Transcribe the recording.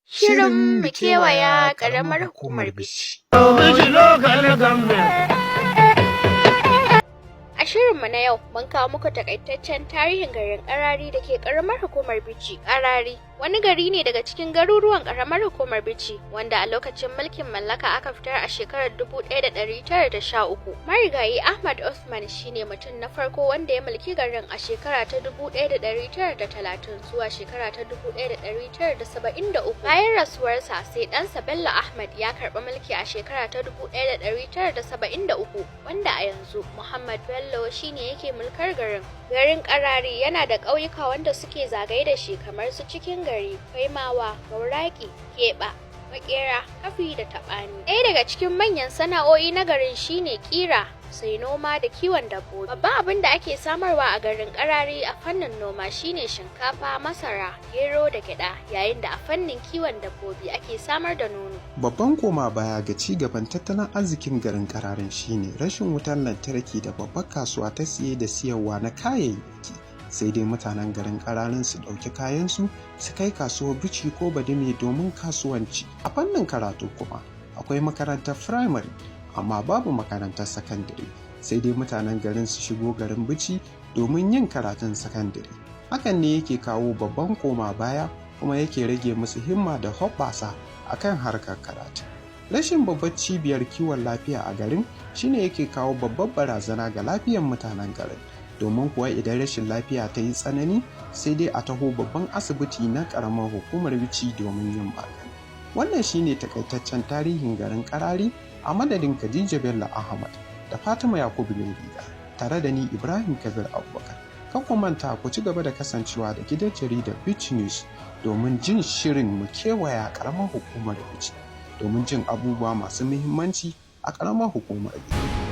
Shirin mu kewaya ƙaramar hukumar Bichi. A shirinmu na yau mun kawo muku takaitaccen tarihin garin Karari da ke karamar hukumar Bichi. Karari wani gari ne daga cikin garuruwan karamar hukumar Bichi wanda a lokacin mulkin mallaka aka fitar a shekarar 1913. Marigayi Ahmad Osman shine mutum na farko wanda ya mulki garin a shekara ta 1930 zuwa shekara ta 1973. Bayan rasuwarsa, sai ɗansa Bello Ahmad ya karɓi mulki a shekara ta 1973, wanda a yanzu Muhammad Bello shine yake mulkar garin. Garin Karari yana da ƙauyuka wanda suke zagaye da shi, kamar su Cikin Gari, Kaimawa, Gauraki, Keɓa, Makera, Kafi da Taɓani. Ɗaya daga cikin manyan sana'o'i na garin shine ƙira, sai noma da kiwon dabbobi. Babban abin da ake samarwa a garin Karari a fannin noma shine shinkafa, masara, gero da gyada, yayin da a fannin kiwon dabbobi ake samar da nono. Babban koma baya ga ci gaban tattalin arzikin garin Kararin shine rashin wutar lantarki da babbar kasuwa ta siye da siyarwa na kayayyaki. Sai dai mutanen garin Kararin su ɗauki kayansu su kai kasuwar Bichi ko Badime domin kasuwanci. A fannin karatu kuma, akwai makarantar firamare, amma babu makarantar sakandare. Sai dai mutanen garin su shigo garin Bichi domin yin karatun sakandare. Hakan ne yake kawo babban koma baya, kuma yake rage musu himma da hoɓɓasa a kan harkar karatu. Rashin babbar cibiyar kiwon lafiya a garin shine yake kawo babbar barazana ga lafiyar mutanen garin. Domin kuwa idan rashin lafiya ta yi tsanani, sai dai a taho babban asibiti na ƙaramar hukumar Bichi domin yin magani. Wannan shine takaitaccen tarihin garin Karari. A madadin Khadija Bello Ahmad da Fatima Yakubu Mai Riga, tare da ni Ibrahim Kabir Abubakar. Kan ku manta ku ci gaba da kasancewa da gidan jaridar Bichi News domin jin shirin mu kewaya ƙaramar hukumar Bichi, domin jin abubuwa masu muhimmanci a ƙaramar hukumar Bichi.